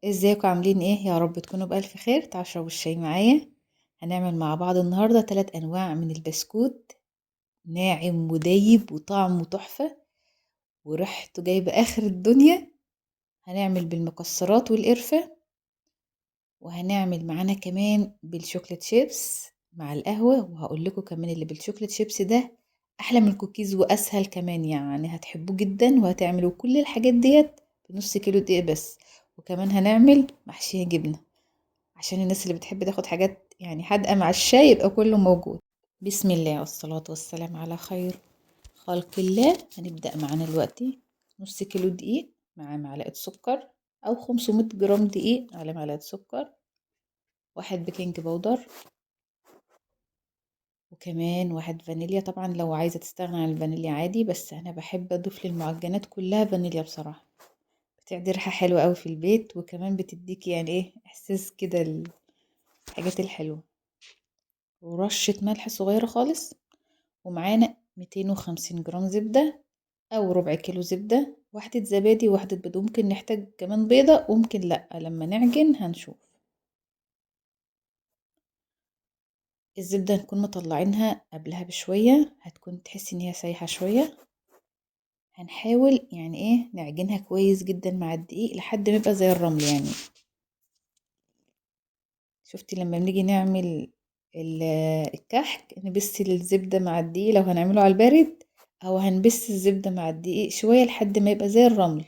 ازيكم عاملين ايه؟ يا رب تكونوا بألف خير. تعالوا اشربوا الشاي معايا. هنعمل مع بعض النهارده 3 انواع من البسكوت، ناعم ودايب وطعمه تحفة وريحته جايبه اخر الدنيا. هنعمل بالمكسرات والقرفه، وهنعمل معانا كمان بال chocolate chips مع القهوة. وهقول لكم كمان اللي بال chocolate chips ده احلى من الكوكيز واسهل كمان، هتحبوه جدا وهتعملوا كل الحاجات ديت بنص كيلو دقيق بس. وكمان هنعمل محشيه جبنه عشان الناس اللي بتحب تاخد حاجات حادقه مع الشاي يبقى كله موجود. بسم الله والصلاة والسلام على خير خلق الله. هنبدأ معانا دلوقتي نص كيلو دقيق مع معلقة سكر أو 500 جرام دقيق على معلقة سكر، 1 بيكنج باودر، وكمان 1 فانيليا. طبعا لو عايزة تستغنى عن الفانيليا عادي، بس أنا بحب أضيف للمعجنات كلها فانيليا بصراحة، بتدي ريحة حلوة قوي في البيت، وكمان بتديكي إحساس كده الحاجات الحلوة. ورشة ملح صغيرة خالص، ومعانا 250 جرام زبدة أو ربع كيلو زبدة، واحدة زبادي وواحدة بيض. ممكن نحتاج كمان بيضة وممكن لأ، لما نعجن هنشوف. الزبدة نكون مطلعينها قبلها بشوية، هتكون تحسي إن هي سايحة شوية. هنحاول نعجنها كويس جدا مع الدقيق لحد ما يبقى زي الرمل. شفتي لما بنيجي نعمل الكحك نبس الزبدة مع الدقيق لو هنعمله على البارد، أو هنبس الزبدة مع الدقيق شوية لحد ما يبقى زي الرمل.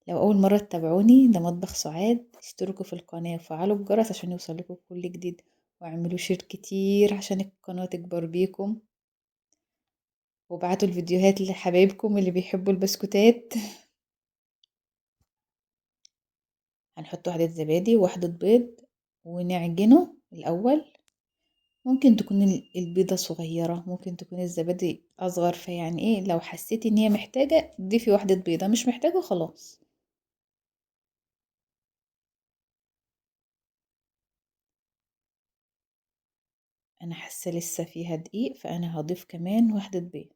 لو أول مرة تتابعوني، ده مطبخ سعاد، اشتركوا في القناة وفعلوا الجرس عشان يوصلكوا كل جديد، واعملوا share كتير عشان القناة تكبر بيكم، وابعتوا الفيديوهات لحبايبكم اللي بيحبوا البسكوتات. هنحط واحدة زبادي وواحدة بيض ونعجنه الأول. ممكن تكون البيضة صغيرة، ممكن تكون الزبادي أصغر، فيعني إيه لو حسيتي إن هي محتاجة ضيفي واحدة بيضة، مش محتاجة خلاص. أنا حاسة لسه فيها دقيق، فأنا هضيف كمان واحدة بيض.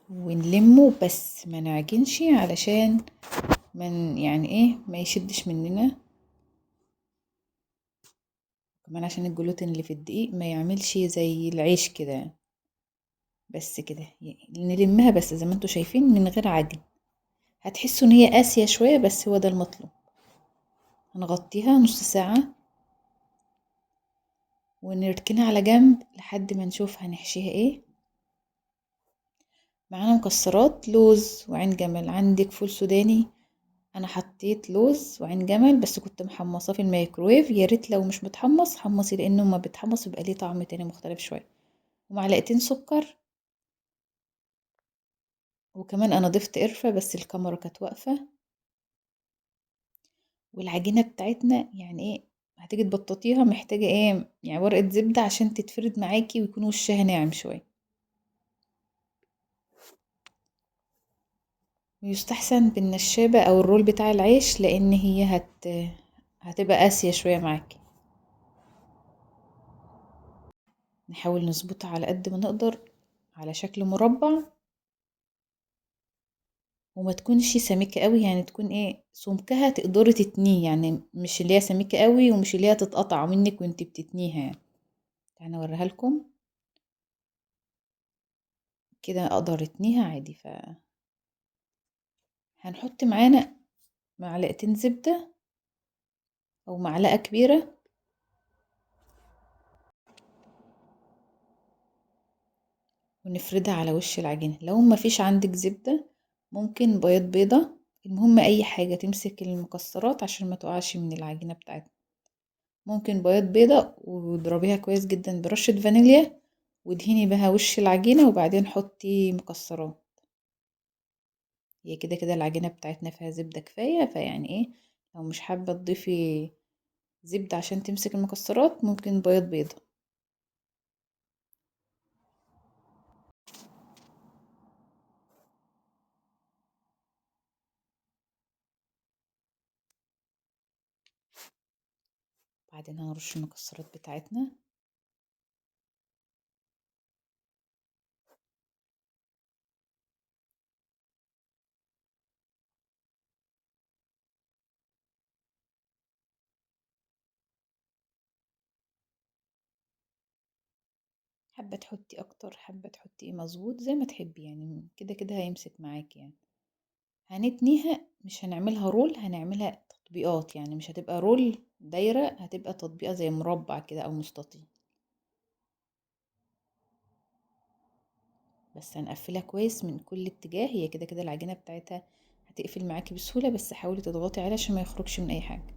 ونلمه بس ما نعجنش علشان ما يشدش مننا، كمان عشان الجلوتين اللي في الدقيق ما يعملش زي العيش كده. بس كده نلمها بس زي ما انتوا شايفين من غير عجن. هتحسوا ان هي قاسية شوية بس هو ده المطلوب. هنغطيها نص ساعة ونركنها على جنب لحد ما نشوف هنحشيها ايه. معانا مكسرات، لوز وعين جمل، عندك فول سوداني. انا حطيت لوز وعين جمل بس كنت محمصاه في الميكرويف، يا ريت لو مش متحمص حمصي لانه ما بيتحمص بيبقى ليه طعم تاني مختلف شوية. ومعلقتين سكر، وكمان انا ضفت قرفه بس الكاميرا كانت واقفة. والعجينه بتاعتنا هتيجي تبططيها محتاجه ورقة زبدة عشان تتفرد معاكي ويكون وشها ناعم شوية. ويستحسن بالنشابه او الرول بتاع العيش لان هي هتبقى قاسية شوية معاكي. نحاول نظبطها على قد ما نقدر على شكل مربع، وما تكونش سميكة قوي، تكون سمكها تقدري تتنيه، مش اللي هي سميكة قوي ومش اللي هي تتقطع منك وانت بتتنيها. تعالى اوريها لكم كده، اقدر اتنيها عادي. هنحط معانا معلقتين زبدة او معلقة كبيرة، ونفردها على وش العجينة. لو ما فيش عندك زبدة ممكن بياض بيضة، المهم اي حاجة تمسك المكسرات عشان ما تقعش من العجينة بتاعتنا. ممكن بياض بيضة واضربيها كويس جدا برشة فانيليا وادهني بها وش العجينة، وبعدين حطي مكسرات. هي كده كده العجينة بتاعتنا فيها زبدة كفاية، فيعني لو مش حابة تضيفي زبدة عشان تمسك المكسرات ممكن بياض بيضة. بعدين هنرش المكسرات بتاعتنا. حابة تحطي اكتر، حابة تحطي ايه مظبوط زي ما تحبي يعني، كده كده هيمسك معاكي يعني. هنتنيها، مش هنعملها roll، هنعملها تطبيقات يعني، مش هتبقى roll دايرة، هتبقى تطبيقة زي مربع كده او مستطيل. بس هنقفلها كويس من كل اتجاه. هي كده كده العجينة بتاعتها هتقفل معاكي بسهولة، بس حاولي تضغطي عليها عشان ما يخرجش من اي حاجة.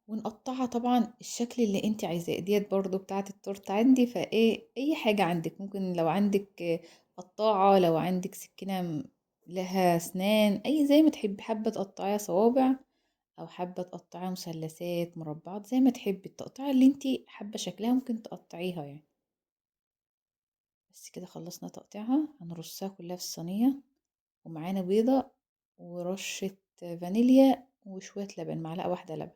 ونقطعها طبعا الشكل اللي انت عايزاه. ديت برضو بتاعه التورته عندي، فايه اي حاجه عندك، ممكن لو عندك قطاعه، لو عندك سكينه لها اسنان، اي زي ما تحبي، حابه تقطعيها صوابع او حابه تقطعيها مثلثات، مربعات، زي ما تحبي، التقطيعه اللي انت حابه شكلها ممكن تقطعيها يعني. بس كده خلصنا تقطيعها. هنرصها كلها في الصينيه، ومعانا بيضه ورشه فانيليا وشويه لبن، معلقه واحده لبن.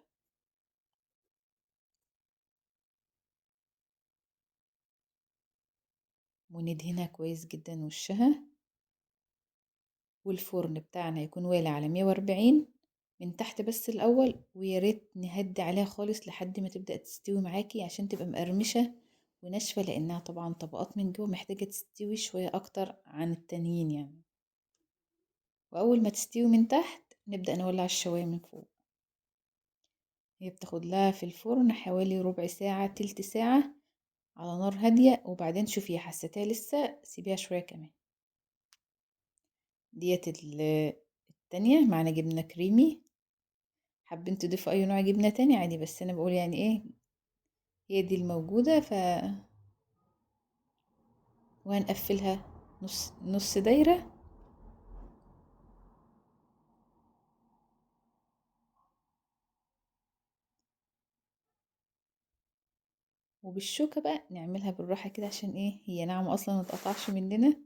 وندهنها كويس جدا وشها. والفرن بتاعنا يكون والع على 140 من تحت بس الاول، ويا ريت نهدي عليها خالص لحد ما تبدا تستوي معاكي عشان تبقى مقرمشه وناشفه، لانها طبعا طبقات من جوه محتاجه تستوي شويه اكتر عن التانيين يعني. واول ما تستوي من تحت نبدا نولع الشوايه من فوق. هي بتاخد لها في الفرن حوالي ربع ساعه تلت ساعه على نار هاديه، وبعدين شوفيها حسيتها لسه سيبيها شويه كمان. ديت التانية معانا جبنة كريمي، حابين تضيفوا اي نوع جبنة تاني عادي، بس انا بقول يعني ايه هي دي الموجودة. وهنقفلها نص دايرة. وبالشوكة بقى نعملها بالراحة كده عشان ايه هي ناعمة اصلا ما تقطعش مننا.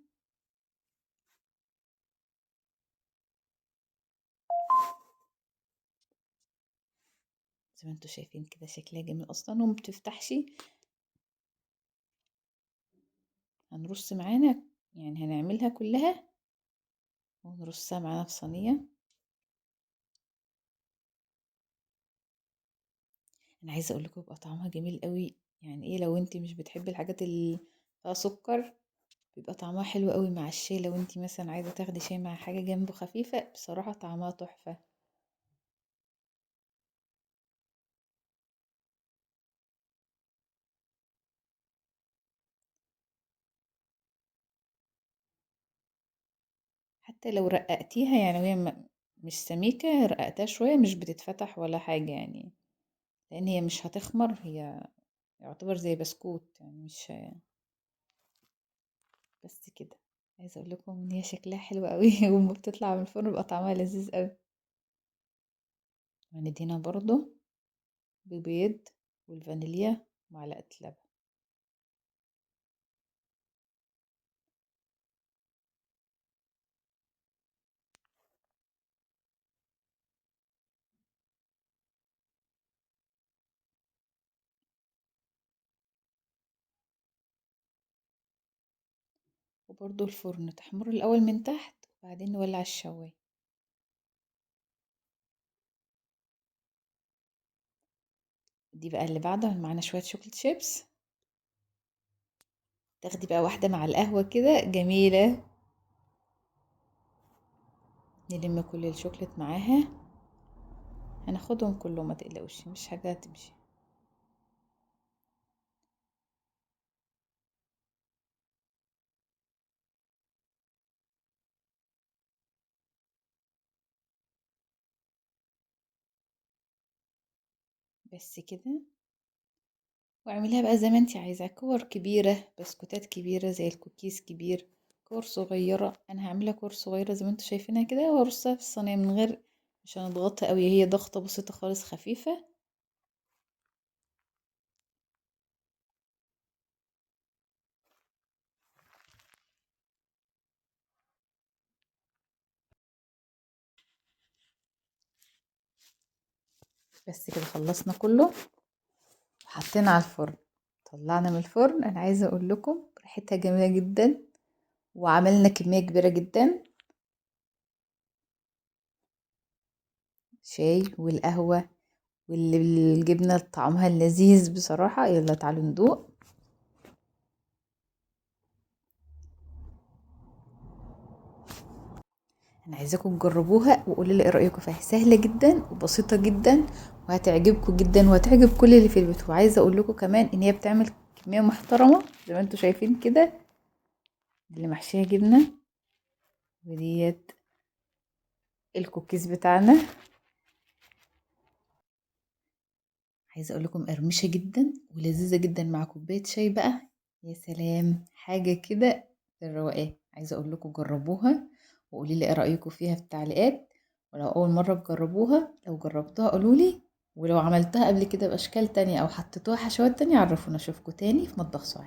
زي ما انتوا شايفين كده شكلها جميل اصلا وما بتفتحش. هنرص معانا يعني، هنعملها كلها ونرصها معانا في صينية. انا عايزة اقول لكم بيبقى طعمها جميل قوي يعني. ايه لو انت مش بتحبي الحاجات اللي فيها سكر بيبقى طعمها حلو قوي مع الشاي. لو انت مثلا عايزة تاخدي شاي مع حاجة جنبه خفيفة، بصراحة طعمها تحفة. حتى لو رققتيها يعني وهي مش سميكة، رققتها شوية مش بتتفتح ولا حاجة يعني، لان هي مش هتخمر، هي يعتبر زي بسكوت يعني، مش بس كده. عايزه اقول لكم ان هي شكلها حلو قوي وما بتطلع من الفرن بيبقى طعمها لذيذ قوي. هندهنها برضو ببيض والفانيليا ومعلقه لبن. وبرضو الفرن تحمر الاول من تحت وبعدين نولع الشوايه. دي بقى اللي بعدها معانا شويه chocolate chips، تاخدي بقى واحده مع القهوه كده جميله. نلم كل الشوكليت معاها، هناخدهم كلهم ما تقلقوش مش حاجه هتمشي. بس كده. واعمليها بقى زي ما انتي عايزة، كور كبيرة، بسكوتات كبيرة زي الكوكيز كبير، كور صغيرة. انا هعملها كور صغيرة زي ما انتوا شايفينها كده، وارصها في الصينية من غير، مش هنضغطها قوي، هي ضغطة بسيطة خالص خفيفة. بس كده خلصنا كله وحطينا على الفرن. طلعنا من الفرن، انا عايزه اقول لكم ريحتها جميلة جدا، وعملنا كمية كبيرة جدا. شاي والقهوة واللي بالجبنه طعمها اللذيذ بصراحة. يلا تعالوا ندوق. انا عايزاكم تجربوها وقولوا لي ايه رايكم فيها. سهلة جدا وبسيطة جدا وهتعجبكم جدا وهتعجب كل اللي في البيت. وعايزه اقول لكم كمان ان هي بتعمل كمية محترمه زي ما انتم شايفين كده، اللي محشيه جبنه، وديت الكوكيز بتاعنا. عايزه اقول لكم قرمشه جدا ولذيذه جدا مع كوباية شاي بقى، يا سلام، حاجة كده في الروقان. عايزه اقول لكم جربوها وقولي لي ايه رايكم فيها في التعليقات، ولو اول مرة تجربوها، لو جربتوها قولوا لي، ولو عملتها قبل كده باشكال تانية او حطيتوها حشوات تانية عرفونا. اشوفكم تاني في مطبخ سعاد.